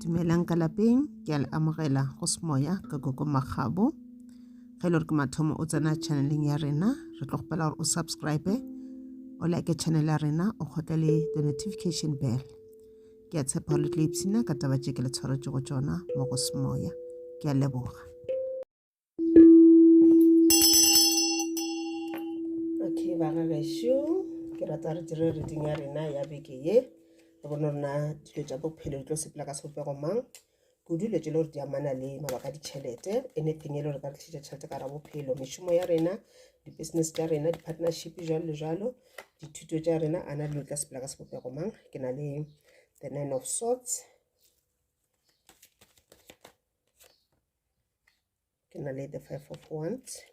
Dumelang ka lapeng, ke a le amogela go Semoya ka Koko Makgabo. Ge e le gore ke mathomo o tsena channeleng ya rena, re tlo kgopela gore o subscribe, o like channel ya rena, o kgotle le the notification bell. Ke a tshepa gore le tlo ipshina ka taba tše ke le tshwaretšego tšona mo go Semoya. Ke a leboga. Okay, ba ga gešo ke rata re dire reading ya rena ya beke ye re bone rona dilo tša bophelo di tlo sepela ka sebopego mang kudu dilo tše le gore di amana le mabaka a ditšhelete anything e le gore ka re tlišetša tšhelete ka ra bophelo mešomo ya rena di-business tša rena di-partnership jalo le jalo dithuto tša rena a na dilo tla sepela ka sebopego mang ke na le the nine of swords ke na le the five of wands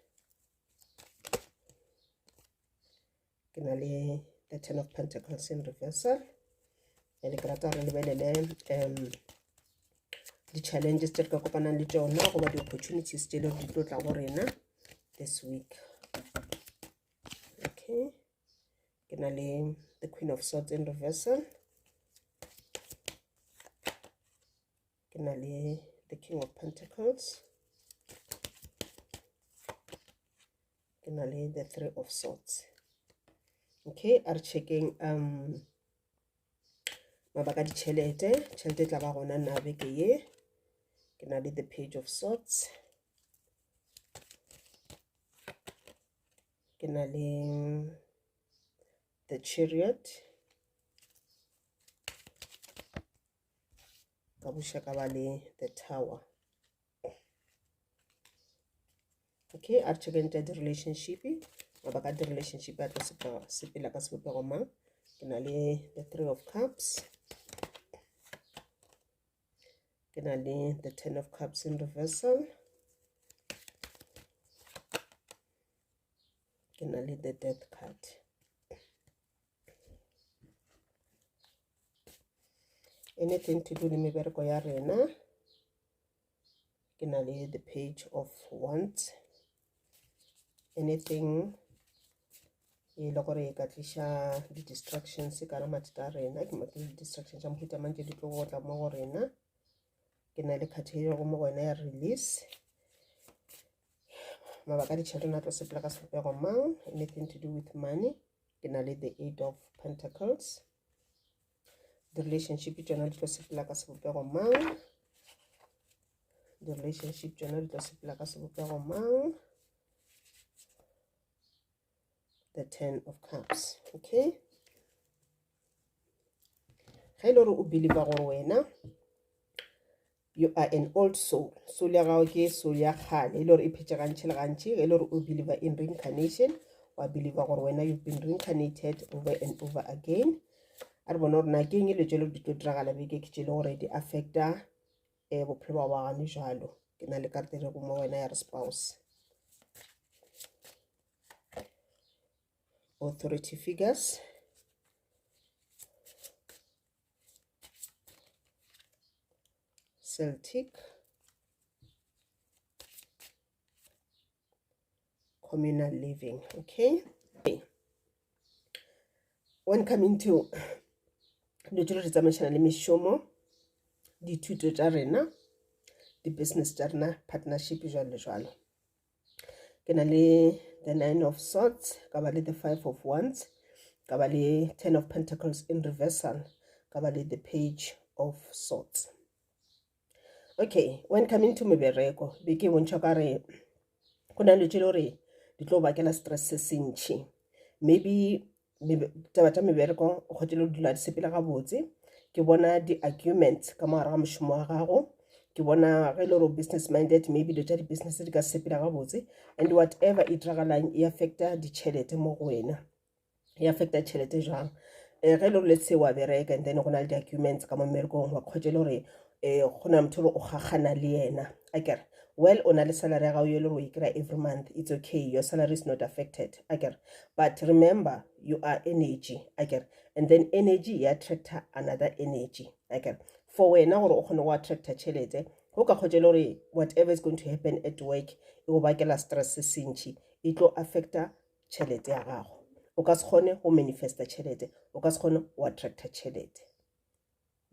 ke na le the ten of pentacles in reversal and ke rata re lebelele um di-challenges tse re ka kopanang le tšona goba di-opportunities tše le di tlo tla go rena this week okay ke na le the queen of swords in reversal ke na le the king of pentacles ke na le the three of swords okay a re checking um mabaka a ditšhelete tšhelete e tla ba gona na beke ye ke na le the page of swords ke na le the chariot ka buša ka ba le the tower okay a re checkeng tša di-relationship mabaka a di-relationship a tlo sepela ka sebopego mang ke na le the three of cups ke na le the ten of cups in reversal ke na le the death card anything to do le mebereko ya rena ke na le the page of wands anything e le gore e ka tliša di-distractions ka ra mathata a rena ke di-distraction tša mohuta mang tše di tlo go tla mo go rena ke na le kgathe e go mo go wena ya release mabaka a ditšhelete na tlo sepela ka sebopego mang anything to do with money ke na le the eight of pentacles di-relationship tšona di tlo sepela ka sebopego mang di-relationship tšona di tlo sepela ka sebopego mang the ten of cups okay ge e le gore o believer gore wena you are an old soul soul ya gago ke soul ya kgale e le gore e phetše gantši le gantši e le gore o believer in reincarnation wa believer gore wena you've been reincarnated over and over again a re bone gore na ke eng e le tšele di tlo diragala beke ke tšele gore di affecta um bophelo ba gane jalo ke na le karate re go mo wena ya re spouse authority figures Celtic communal living okay when coming to dilo tšelo di tsamaišana le mešomo dithuto tša rena di-business tša rena partnership jalo le jalo ke na le the nine of swords ka ba le the five of wands ka ba le ten of pentacles in reversal ka ba le the page of swords okay when coming to mebereko be ke bontšha ka re go na le tše le gore di tlo bakela stress se sentšhi maybe taba tša mebereko o kgotse le dula di sepela gabotse ke bona di-arguments ka mogare ga mošomo wa gago ke bona ge e le gore business minded maybe dilo tša di-business di ka sepela gabotse and whatever e diragalang e affecta ditšhelete mo go wena e affecta tšhelete jang um ge e le gore let's say wa bereka and then go na le di-arguments ka mo mmerekong wa kgotse le gore um go na motho o gagana le yena a kere well o na le salary ya gago e le gore o e kry-a every month it's okay your salary is not affected a kere but remember you are energy a kere and then energy e attracta another energy a kere for wena gore o kgone go attracta tšhelete go ka kgotse le gore whatever is going to happen at work e go bakela stress se sentšhi e tlo affecta tšhelete ya gago o ka se kgone go manifesta tšhelete o ka se kgone go attracta tšhelete.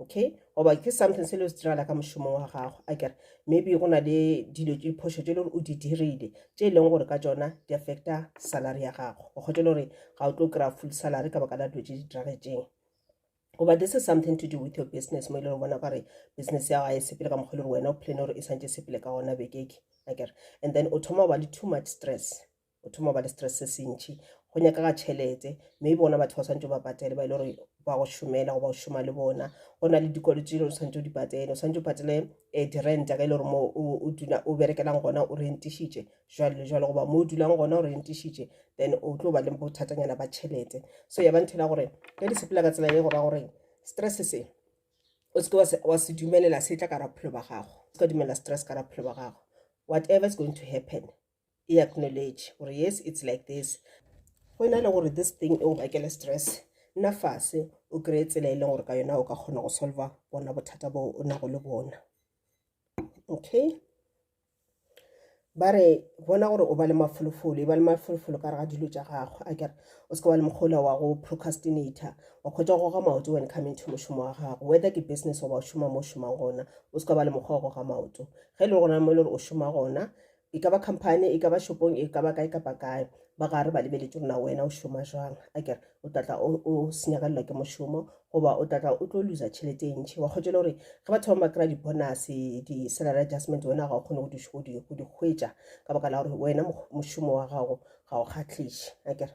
Okay, goba ke something se le se diragala ka mošomo wa gago, a kere maybe go na le dilo diphošo tše le gore o di dirile tše e leng gore ka tšona di affecta salary ya gago, o kgotse le gore ga o tlo kry-a full salary ka baka la dilo tše di diragetšeng. Goba this is something to do with your business, mo e le gore bona kare business ya gago e sepele ka mokgwa e le gore wena o plan gore e santse e sepele ka gona bekeke, a kere, and then o thoma go ba le too much stress, o thoma ba le stress se sentši, go nyakega tšhelete, maybe bona batho ba swanetše ba patele ba e le gore ba go šomela goba o šoma le bona, go na le dikolo tše o swanetše o di patele, o swanetše o patele di-rent ka e le gore mo o dula o berekelang gona o rentišitše jwalo le jwalo, goba mo o dulang gona o rentišitše, then o tlo ba le bothatanyana ba tšhelete. So ya ba ntho la gore ge di sepela ka tsela ye, go ra gore stress se o seke wa se dumelela se tla ka ra bophelo ba gago, o se ka dumelela stress ka ra bophelo ba gago. Whatever is going to happen, e acknowledge gore yes, it's like this. Go ena le gore this thing e o bakele stress, nna fase o kry-e tsela e leng gore ka yona o ka kgona go solva bona bothata bo o nago le bona. Okay, ba re bona gore o ba le mafolofolo, e ba le mafolofolo ka re ga dilo tša gago, a kere o se ke wa le mokgola wa go procrastinator, wa kgotsa go goga maoto when coming to mošomo wa gago, whether ke business goba o šoma mo o šomang gona, o se ka ba le mokgwa wa go goga maoto. Ge e le gona mo e le gore o šoma gona, e ka ba company, e ka ba shopong, e ka ba kae kapa kae, ba gare ba lebeletše gore na wena o šoma jwang, a kere o tla tla o senyagalelwa ke mošomo, goba o tla tla o tlo loser tšhelete e ntšhi. Wa kgotsa le gore ge batho ba kry-a di-bonus, di-salary adjustment, wena ga o kgone go di hwetša ka baka la gore wena mošomo wa gago ga o kgahliše, a kere.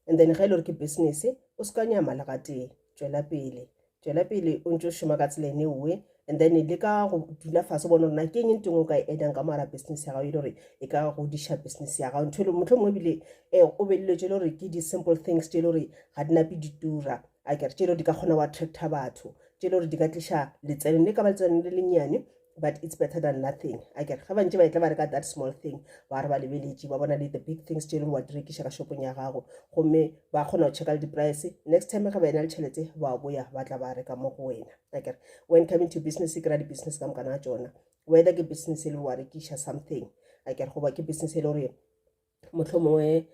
And then ge e le gore ke business, o se ka nyama le gatee, tšwela pele, tšwela pele o ntse o šoma ka tsela ene nngwe, and then le ka go dula fase bona gore na ke eng ntho engwe o ka e addang ka mogara business ya gago e le gore e ka godiša business ya gago. Ntho e motlho mongwe ebile o be le dilo tše e le gore ke di-simple things tše e le gore ga di nape di tura, a kere, tše e le gore di ka kgona go attracta batho, tše e le gore di ka tliša letseno, le ka ba letseno le lennyane, but it's better than nothing. A kere ge bantši ba etla ba reka that small thing, ba re ba lebeletše ba bona le the big things tše e leng wa di rekiša ka shopong ya gago, gomme ba kgona go checka le di-price. Next time ge ba ena le tšhelete ba boya ba tla ba reka mo go wena. A kere when coming to business, kry-a di-business ka mokana ga tšona, whether ke business e le wa rekiša something, a kere, goba ke business e le gore mohlomongwe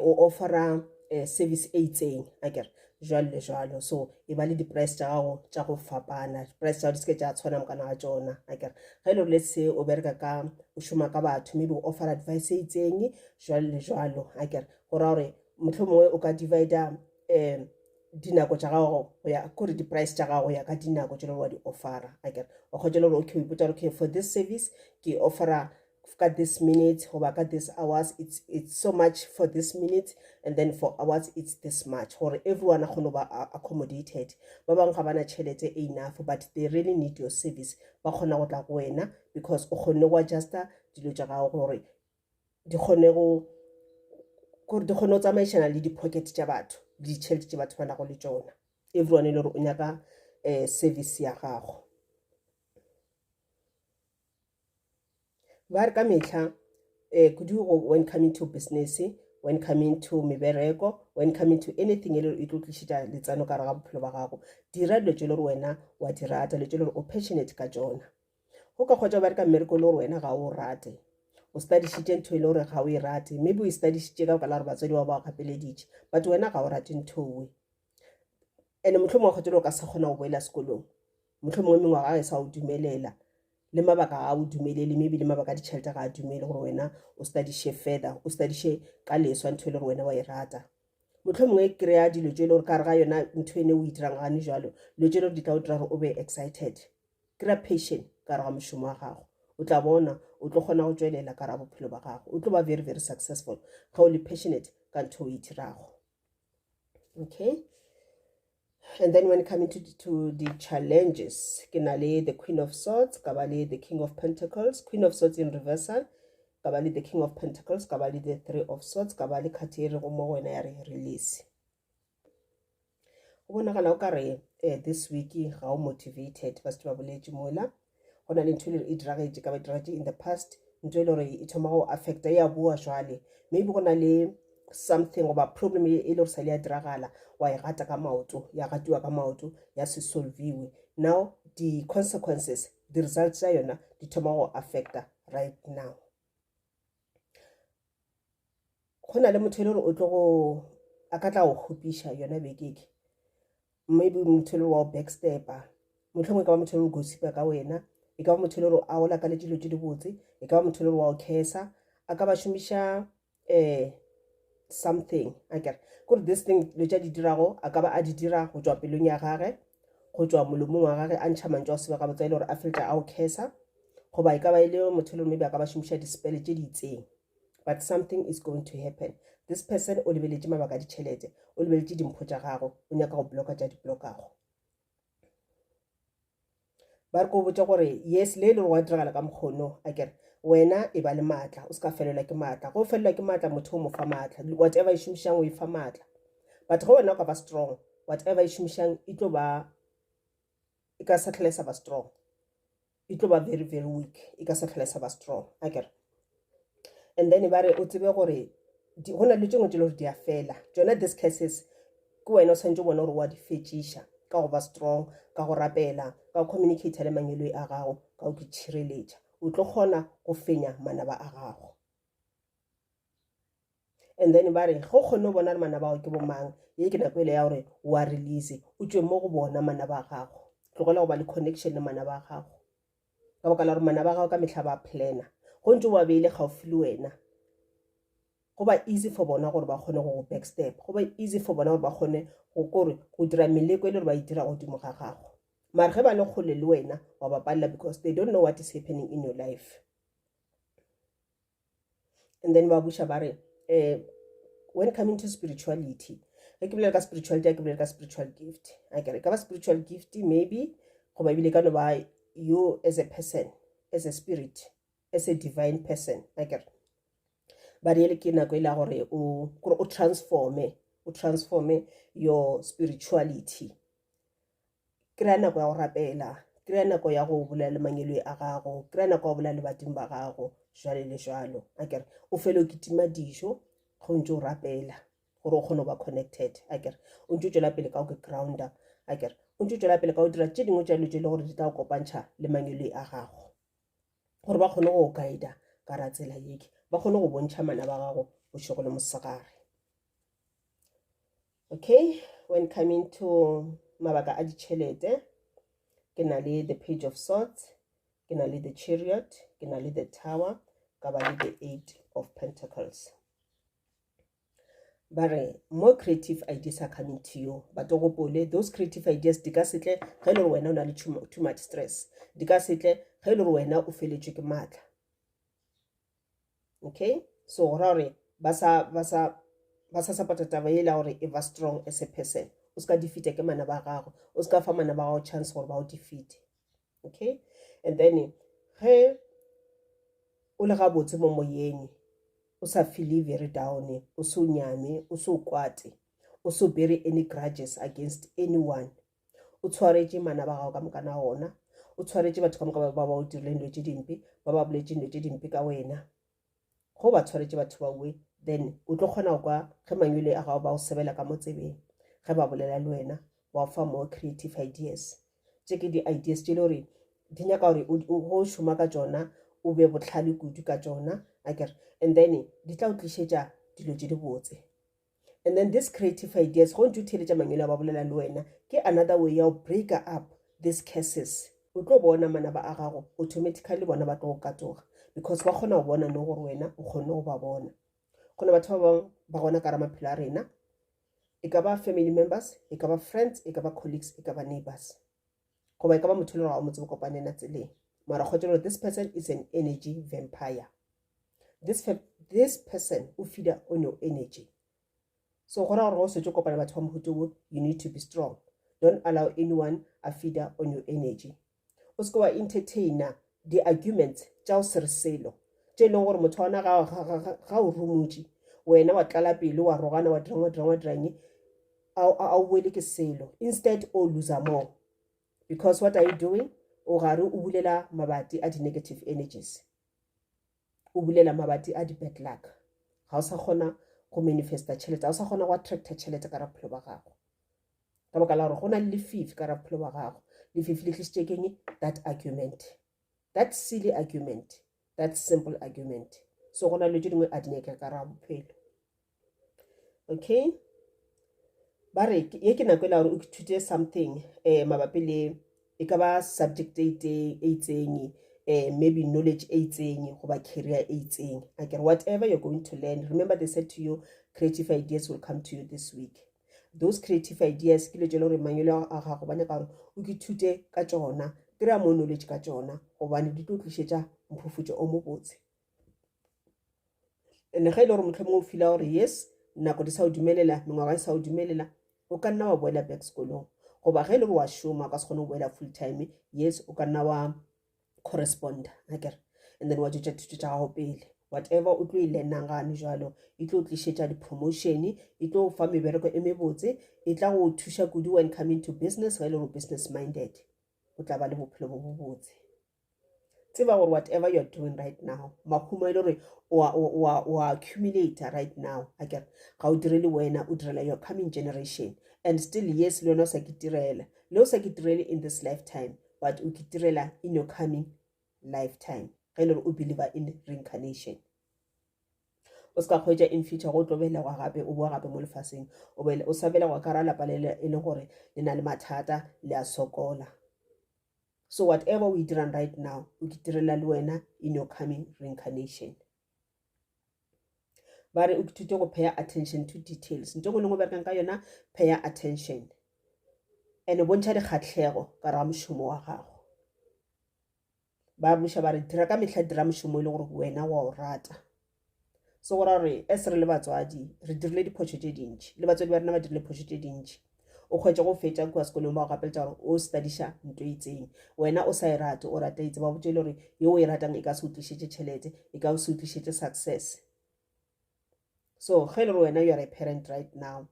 o offera service e itseng, a kere, jwalo le jwalo. So e ba le di-price tša gago tša go fapana, price tša gago di seke tša tshwana mokana ga tšona, a kere. Ge e le gore let's say o bereka ka, o šoma ka batho, maybe o offer advice e itseng jwalo le jwalo, a kere, go ra gore mohlomongwe o ka divida dinako tša gago go ya kore di-price tša gago ya ka dinako tše le gore wa di offera, a kere. Wa kgotsa le gore okay, o ipotsa gore okay, for this service ke offera ka this minute goba ka this hours, it's so much for this minute, and then for hours it's this much, gore everyone a kgone go ba accommodated. Ba bangwe ga bana tšhelete e enough, but they really need your service, ba kgona go tla go wena because o kgonne go adjusta dilo tša gago gore di kgone go gore di kgone go tsamaišana le di-pocket tša batho le ditšhelete tše batho ba nago le tšona. Everyone e le gore o nyaka service ya gago. Ba re ka mehla kudu when coming to business, when coming to mebereko, when coming to anything e le e tlo tlišetša letseno ka gare ga bophelo ba gago, dira dilo tše le gore wena wa di rata, dilo tše le gore o passionate ka tšona. Go ka kgotsa ba re ka mmereko le gore wena ga o rate, o studišitše ntho e le gore ga o e rate, maybe o e studišitše ka baka la gore batswadi ba ba gapeleditše, but wena ga o rate ntho owe, and mohlomongwe kgotsa le o ka se kgona go boela sekolong, mohlomongwe mengwaga e sa o dumelela, le mabaka ga o dumelele, maybe le mabaka a ditšhelete ga a dumele gore wena o studiše further, o studiše ka leswa ntho e le gore wena wa e rata. Mohlomongwe kry-a dilo tše e le gore ka gare ga yona ntho ene o e dirang gane jalo, dilo tše e le gore di tla o dira gore o be excited. Kry-a passion ka gare ga mošomo wa gago, o tla bona o tlo kgona go tšwelela ka gare ga bophelo ba gago, o tlo ba very very successful ge o le passionate ka ntho o e dirago. Okay, and then when coming to the challenges, ke na le the Queen of Swords, ka ba le the King of Pentacles, Queen of Swords in reversal, ka ba le the King of Pentacles, ka ba le the Three of Swords, ka ba le card e re go mo wena ya re release. Go bonagala o ka re this week ga o motivated, ba se ba boletše mola go na le ntho e le e diragetše, ka ba diragetše in the past, ntho e le gore e thoma go affecta, e a boa jwale, maybe go na le something goba problem e le gore sa le ya diragala, wa e gata ka maoto, ya gatiwa ka maoto, ya se solviwe. Now the consequences, the results tša yona di thoma go affecta right now. Go na le motho e le gore o tlo go a ka tla go kgopiša yona bekeke, maybe motho e le wa go backstepa, Mohlomongwe e ka ba motho e le gore o gossipa ka wena, e ka ba motho e le gore a o lakaletše dilo tše dibotse, e ka ba motho e le gore wa o cursa, a ka ba šomiša um something a kere kore this thing dilo tša di dirago a ka ba a di dira go tšwa pelong ya gage go tšwa molomong wa gage a ntšha mantšu a sebe gabotse e le gore a feletša a o cursa goba e ka ba e le motho e le gore maybe a ka ba šomiša dispele tše di itseng but something is going to happen this person o lebeletše mabaka a ditšhelete o lebeletše dimpho tša gago o nyaka go blocka tša di blockago ba re ko botša gore yes le e le gore wa diragala ka mokgono a kere wena e ba le maatla o se ka felelwa ke maatla go felelwa ke maatla motho o mo fa maatla whatever e šomišang o e fa maatla but go wena o ka ba strong whatever e šomišang e tlo ba e ka sa tlhole sa ba strong e tlo ba very very weak e ka sa tlhole sa ba strong a kere and then ba re o tsebe gore go na le tšengwe tše le gore di a fela tšona these curses ke wena o tshwanetse o bone gore wa di fetšiša ka go ba strong ka go rapela ka go communicate le mangeloi a gago ka go itšhireletša o tlo kgona go fenya manaba a gago and then ba re ge o kgonne go bona gore manaba ao ke bomang ye ke nako ele ya gore wa release o tšwe mo go bona manaba a gago tlogela go ba le connection le manaba a gago ka baka la gore manaba a gago ka mehla ba plana go ntse o ba beile gaufi le wena go ba easy for bona gore ba kgone go go backstep go ba easy for bona gore ba kgone go kore go dira meleko e le gore ba e dira godimo ga gago mara ge ba le kgole le wena wa ba palela because they don't know what is happening in your life and then ba buša ba re eh, when coming to spirituality ge ke bolela ka spirituality a ke bolela ka spiritual gift a kere ka ba spiritual gift maybe goba ebile ka no ba you as a person as a spirit as a divine person a kere ba re ele ke nako e le ya gore o gore o transforme o transforme your spirituality Kry-a nako ya go rapela, kry-a nako ya go bolela le mangeloi a gago, kry-a nako ya go bolela le badimo ba gago, jwale le jwalo. Akere o fele o kitima dijo ge o ntse o rapela gore o kgone go ba connected. Akere o ntse o tšwela pele ka go ke grounder. Akere o ntse o tšwela pele ka go dira tše dingwe tša dilo tše e le gore di tla go kopantšha le mangeloi a gago gore ba kgone go go guida ka ra tsela yeke, ba kgone go bontšha manaba a gago bošego le mosegare. Okay, when coming to mabaka a ditšhelete, ke na le the page of swords, ke na le the chariot, ke na le the tower, ka ba le the eight of pentacles. Ba re more creative ideas are coming to you, but o gopole those creative ideas di ka se tle ge e le gore wena o na le too much stress, di ka se tle ge e le gore wena o feletšwe ke maatla. Okay, so go ra gore ba sa ba sa ba sa support taba e la gore e ba strong as a person o se ka defeata ke mana ba gago o se ka fa mana ba gago chance gore ba o defeat okay and then ge o le gabotse mo moyeng o sa feel very down o se o nyame o se o kwate o se o bere any grudges against anyone o tshwaretše manaba gago ka moka na ona o tshwaretše batho ka moka ba ba o dirileng dilo tše dimpe ba ba boletšeng dilo tše dimpe ka wena go ba tshwaretše batho ba we then o tlo kgona go kwa ge mangwele a gago ba o sebela ka mo tsebeng ge ba bolela le wena ba o fa more creative ideas tše ke di-ideas tše le gore di nyaka gore go šoma ka tšona o be bohlale kudu ka tšona akere and then di tla o tlišetša dilo tše dibotse and then this creative ideas go ntse o theeletša mangwele a ba bolela le wena ke another way ya go break up these curses o tlo bona manaba a gago automatically bona ba tlo go katoga because ba kgona go bona no gore wena o kgonne go ba bona go na batho ba bangwe ba gona ka ra maphelo a rena e ka ba family members e ka ba friends e ka ba colleagues e ka ba neighbors goba e ka ba motho le gore ga o mo tsebe kopane ena tseleng mara kgotsa gore this person is an energy vampire this, this person o feeder on your energy so go ra gore go setse kopana batho ba mohuto wo you need to be strong don't allow anyone a feeder on your energy o se ke wa entertainer di-arguments tša o se re selo tše e leng gore motho wa ona ga o rumotše wena wa tlala pelo wa rogana wa dirang wa dirang wa dirang a o boele ke selo instead o loser more because what are you doing o gare o bulela mabati a di-negative energies o bulela mabati a di-bad luck ga o sa kgona go manifesta tšhelete ga o sa kgona go attracta tšhelete ka raphelo ba gago ka baka la gore go na le lefifi ka raphelo ba gago lefifi le tlisitše keng that argument that silly argument that simple argument so go na le tše dingwe a di nyake ka ra bophelo okay ba re ye ke nako e la gore o ithute something um mabapi le E ka ba subject e itseng, maybe knowledge e itseng goba career e itseng. Akere whatever you're going to learn, remember they said to you, creative ideas will come to you this week. Those creative ideas ke dilo tše le gore mangwele a gago ba nyaka gore o ithute ka tšona, kry-a mo knowledge ka tšona gobane di tlo tlišetša mphufutšo o mobotse. And ge e le gore mohlomongwe o feela gore yes nako di sa o dumelela, mengwaga e sa o dumelela, o ka nna wa boela back sekolong. Goba ge e le gore wa šoma o ka se kgone go boela full time, yes o ka nna wa corresponder akere, and then wa tšwetša thuto tša gago pele. Whatever o tlo e learnang gane jwalo e tlo tlišetša di-promotion, e tlo fa mebereko e mebotse, e tla go thuša kudu when coming to business. Ge e le gore business minded, o tla ba le bophelo bo bobotse. Tseba gore whatever you're doing right now, mahumo e le gore o a accumulate right now akere, ga o direle wena, o direla your coming generation. And still yes, le wena o sa ke direla, le o sa ke direle in this lifetime, but o ke direla in your coming lifetime ge e le gore o believer in reincarnation. O se ka kgwetša in future go tlo belegwa gape, o boa gape mo lefaseng, o sa belegwa ka ra lapa le e leng gore le na le mathata, le a sokola. So whatever o e dirang right now, o ke direla le wena in your coming reincarnation. Ba re o ithute go pay attention to details. Ntho e nngwe le nngwe o berekang ka yona, pay attention and bontšha dikgahlego ka ra mošomo wa gago. Ba buša ba re dira ka mehla, dira mošomo e le gore wena wa o rata. So go ra gore as re le batswadi re dirile diphošo tše dintši, le batswadi ba rena ba dirile phošo tše dintši. O kgwetše go fetša kua sekolong ba go gapeletša gore o studiša ntho e itseng, wena o sa e rate, o rata itse, ba botše le gore ye o e ratang e ka se o tlišetše tšhelete, e ka se o tlišetše success. So ge e le gore wena you are a parent right now,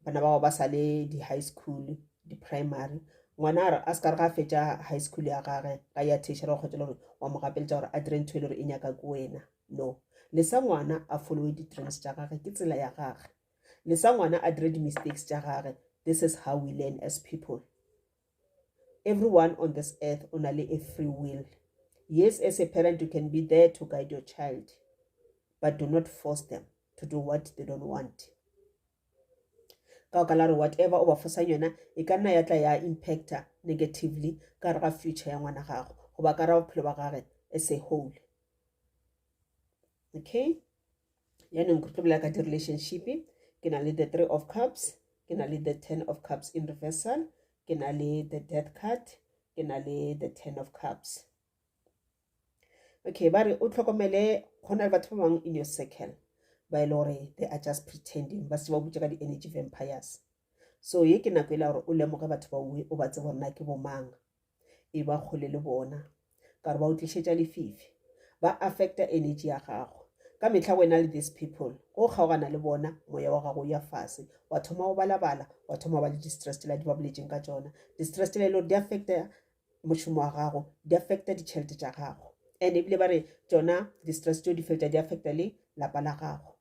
bana ba gago ba sa le di-high school, di-primary, ngwana a re a se ka re ga fetša high school ya gage ga ya tertiary, wa kgwetša le gore wa mo gapeletša gore a dire ntho e le gore e nyaka ke wena. No, lesa ngwana a followe di-dreams tša gage, ke tsela ya gage. Lesa ngwana a dire di-mistakes tša gage. This is how we learn as people. Everyone on this earth o na le a free will. Yes, as a parent you can be there to guide your child, but do not force them to do what they don't want. Ka baka la gore whatever o ba fosang yona e ka nna ya tla ya impacta negatively ka gare ga future ya ngwana gago goba ka ra bophelo ba gage as a whole. Okay, yaanong re tlo bolela ka di-relationship. Ke na le the 3 of Cups, ke na le the 10 of Cups in reversal, ke na le the Death card, ke na le the 10 of Cups. Okay, ba re o tlhokomele, go na le batho ba bangwe in your circle ba e le gore they are just pretending, ba se ba botse ka di-energy vampires. So ye ke nako e la gore o lemoge batho ba owe, o ba tsebe gore na ke bomang, e ba kgole le bona ka gore ba o tlišetša lefifi, ba affecta energy ya gago. Ka mehla wena le these people go kgaogana le bona, moya wa gago o ya fase, wa thoma go balabala, wa thoma ba le distress tsela di ba boletseng ka tšona, distress tsela e le gore di affecta mošomo wa gago, di affecta ditšhelete tša gago, and ebile ba re tšona distress tšeo di fetša di affecta le lapa la gago.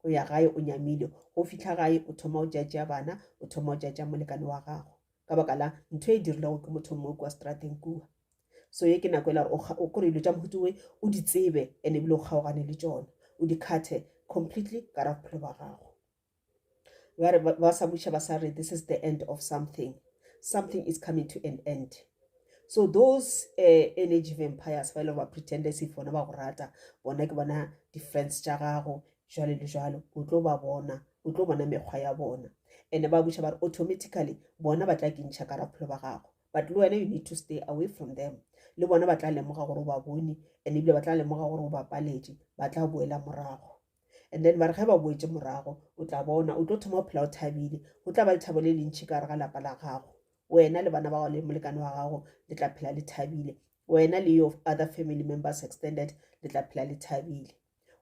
O ya gae o nyamile, go fihla gae o thoma o judgea bana, o thoma o judgea molekane wa gago ka baka la ntho e dirilego ke motho mongwe kua strateng kua. So ye ke nako e la gore o kore dilo tša mohuta owe o di tsebe and ebile o kgaogane le tšona, o di cut-e completely ka ra bophelo ba gago. Ba re ba sa buša ba sa re this is the end of something, something is coming to an end. So those energy vampires ba e le gore ba pretend as if bona ba go rata, bona ke bona di-friends tša gago jwale le jwalo, o tlo ba bona, o tlo bona mekgwa ya bona, and ba buša ba re automatically bona ba tla kentšha ka ra bophelo ba gago, but le wena you need to stay away from them. Le bona ba tla lemoga gore o ba bone, and ebile ba tla lemoga gore o ba paletše, ba tla boela morago. And then ba re ge ba boetše morago, o tla bona o tlo thoma go phela o thabile, go tla ba lethabo le lentši ka gare ga lapa la gago. Wena le bana ba gago le molekane wa gago le tla phela le thabile, wena le your other family members extended le tla phela le thabile,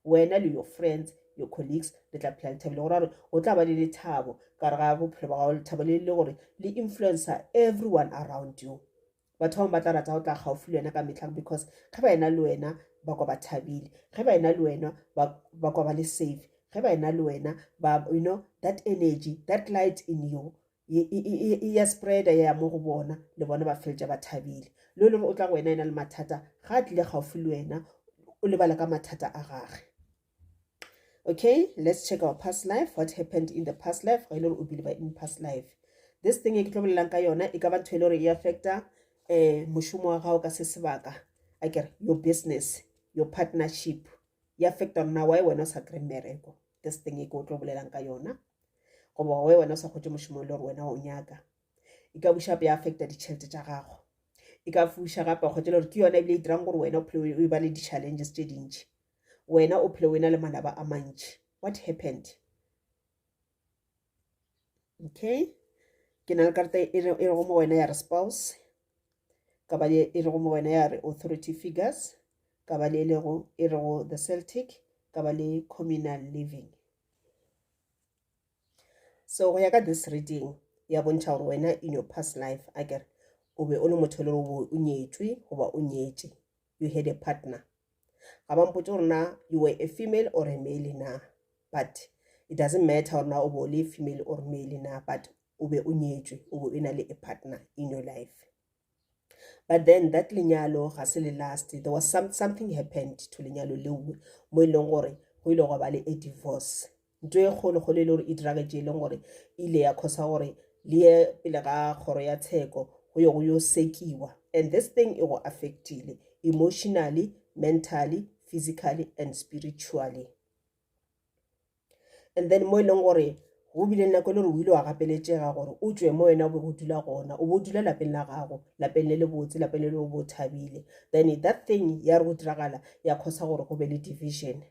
wena le your friends, your colleagues le tla phela le thabile. Go ra gore go tla ba le lethabo ka gare ga bophelo ba gago, lethabo le le gore le influencer everyone around you. Batho ba bangwe ba tla rata go tla gaufi le wena ka mehla because ge ba ena le wena ba kwa ba thabile, ge ba ena le wena ba kwa ba le safe, ge ba ena le wena ba, you know, that energy, that light in you e ya spreada ya mo go bona, le bona ba feletša ba thabile. Le le gore o tla go wena ena le mathata, ga a tlile gaufi le wena o lebala ka mathata a gage. Okay, let's check our past life. What happened in the past life? Ge e le gore o believe in past life, this thing e ke tlo bolelang ka yona e ka ba ntho e le gore e affecta um mošomo wa gago ka se sebaka a kere your business your partnership ya affecta gore na why wena o sa kry mmereko this thing e ke o tlo bolelang ka yona goba why wena o sa kgotse mošomo e le gore wena o nyaka e ka buša gape ya affecta ditšhelete tša gago e ka fuša gape kgotsa le gore ke yona ebile e dirang gore wena o phele o ba le di-challenges tše dintši wena o phele o na le manaba a mantši what happened okay ke na le karata e rego mo wena ya re spouse ka ba le e rego mo wena ya re authority figures ka ba le e lego e rego the celtic ka ba le communal living so go ya ka this reading ya bontšha gore wena in your past life a kere o be o le motho le gore o nyetšwe goba o nyetše you had a partner ga ba mpotse gore na you were a female or a male na but it doesn't matter gore na o be o le female or male na but o be o nyetšwe o be o na le a partner in your life but then that lenyalo ga se le last there was some, something happened to lenyalo leo mo e leng gore go ile gwa ba le a divorce ntho e kgolokgolo e le gore e diragetše e leng gore e ile ya khosa gore le ye pele ga kgoro ya tsheko go ye go yo sekiwa and this thing e go affectile emotionally mentally physically and spiritually and then mo e leng gore go bile nako e le gore o ile wa gapeletšega gore o tšwe mo wena o be go dula gona o bo dula lapeng la gago lapeng le le botse lapeng le le o bo thabile then that thing ya re go diragala ya khosa gore go be le division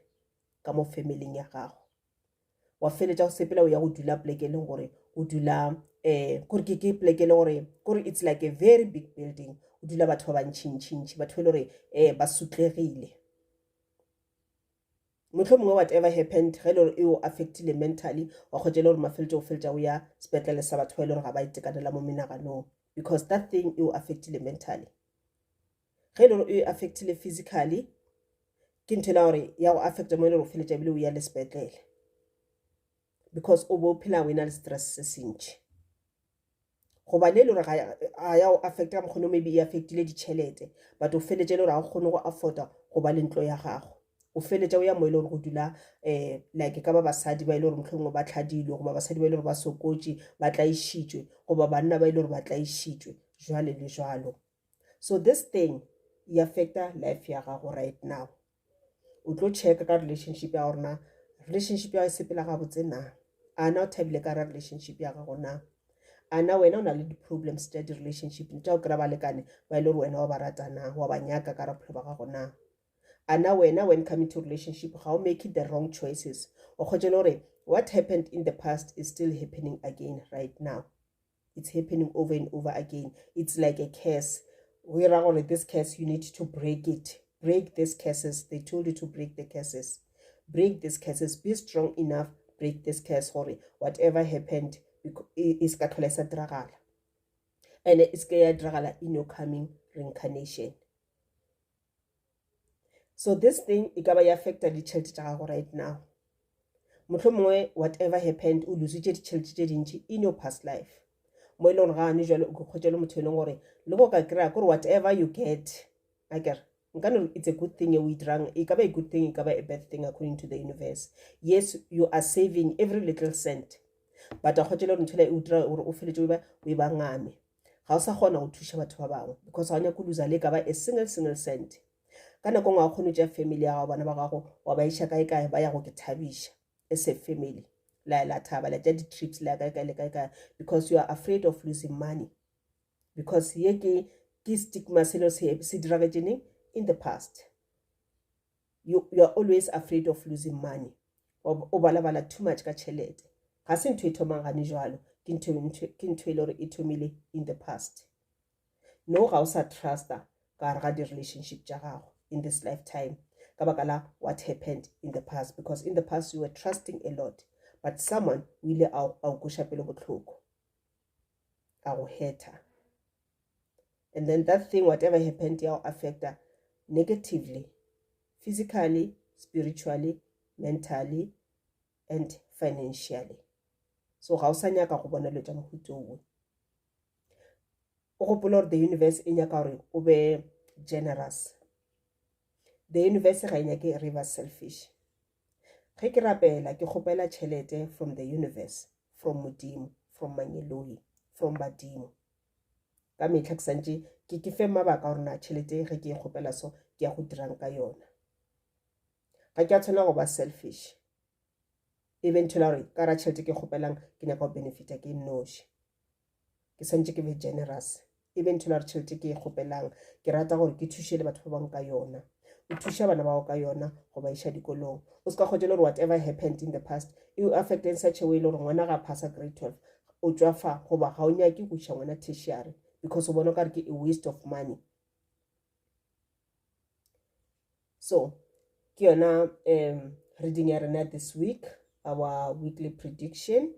ka mo familing ya gago wa feletša go sepela o ya go dula poleke e leng gore o dula um kore ke ke poleke e le gore kore it's like a very big building o dula batho ba bantšhintšhintšhi batho e le gore um ba sotlegile motlho mongwe whatever happened ge e le gore e o affectile mentally wa kgotsa e le gore mafeletso o feletša o ya sepetlele sa batho ba e le gore ga ba itekanela mo menaganong because that thing e o affectile mentally ge e le gore e affectile physically ke ntho e la gore ya go affecta mo e le gore o feletša ebile o ya le sepetlele because o bo o phela o e na le stress se sentši goba le e le gore ga ya go affecta ka mokgone maybe e affectile ditšhelete but o feletše e le gore ga o kgone go afforda go ba le ntlo ya gago o feletša o ya mo e le gore go dula um like ka ba basadi ba e le gore mohlomongwe ba tlhadilwe goba basadi ba e le gore ba sokotše ba tlaišitšwe goba banna ba e le gore ba tlaišitšwe jwale le jwalo so this thing e affecta life ya gago right now o tlo checka ka relationship ya gore na relationship ya gago e sepela gabotse na a na o thabile ka ra relationship ya gago na a na wena o na le di-problems tša di-relationship tša go kry-a balekane ba e le gore wena wa ba rata na wa ba nyaka ka ra bophelo ba gago na a na wena when coming to relationship ga o make the wrong choices o kgotse le gore what happened in the past is still happening again right now it's happening over and over again it's like a curse we ra gore this curse you need to break it break these curses they told you to break the curses break these curses be strong enough break this curse gore whatever happened e se ka tlhola e sa diragala and e se ke ya diragala in your coming reincarnation so this thing e ka ba ya affecta ditšhelete tša gago right now mohlomongwe whatever happened o lositše ditšhelete tše dintši in your past life mo e leng gore gane jalo o kgotsa le motho e leng gore le go ka kry-a kore whatever you get a kere nka no it's a good thing e o e dirang e ka ba a good thing e ka ba a bad thing according to the universe yes you are saving every little cent but a kgotsa le gore ntho e o dira gore o feletse o e ba ngame ga o sa kgona go thuša batho ba bangwe because ga o nyake go losa le ka ba a single single cent ka nako ngwe ga o kgone go tšea family ya gago bana ba gago wa ba iša kae kae ba ya go ke thabiša as a family la ya la thaba la tša di-trips la ya kae kae le kae kae because you are afraid of losing money because ye ke ke stigma selo se se diragetšeneng in the past you, you are always afraid of losing money o balabala too much ka tšhelete ga se ntho e thomang gane jalo ke ntho e le gore e thomile in the past no ga o sa trusta ka gare ga di-relationship tša gago in this lifetime ka baka la what happened in the past because in the past you were trusting a lot but someone o ile a o kweša pele bohloko a go hetha and then that thing whatever happened ya go affecta negatively physically spiritually mentally and financially so ga o sa nyaka go bona dilo tša mohuta owe o gopola gore the universe e nyaka gore o be generous the universe ga e nyake re ba selfish ge ke rapela ke kgopela tšhelete from the universe from modimo from mangeloi from badimo. Ka mehla ke santše ke ke fe mabaka gore na tšhelete ge ke e kgopela so ke ya go dirang ka yona. Ga ke a tshwanela go ba selfish. E be ntho la gore ka ra tšhelete ke kgopelang ke nyaka go benefita ke nnoši. Ke santše ke be generous. E be ntho la gore tšhelete ke e kgopelang ke rata gore ke thuše le batho ba bangwe ka yona. O thuša bana bao ka yona go ba iša dikolong. O se ka kgotša le gore whatever happened in the past e o affect in such a way le gore ngwana ga phasa grade 12 o tšwa fa goba ga o nyake go iša ngwana tertiary because o bona o ka re ke a waste of money. So ke yona reading ya rena this week, our weekly prediction,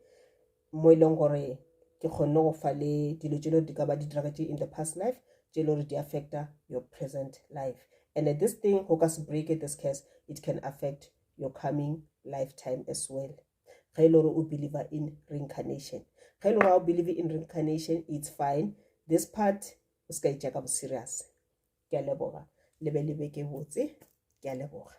mo e leng gore ke kgonne go fa le dilo tše le gore di ka ba di diragetše in the past life tše le gore di affecta your present life. And this thing go ka se break this curse, it can affect your coming lifetime as well. Ge e le gore o believer in reincarnation, ge e le gore o believe in reincarnation, it's fine. This part o se ka itšea ka bo serious. Ke a leboga, le be le beke botse. Ke a leboga.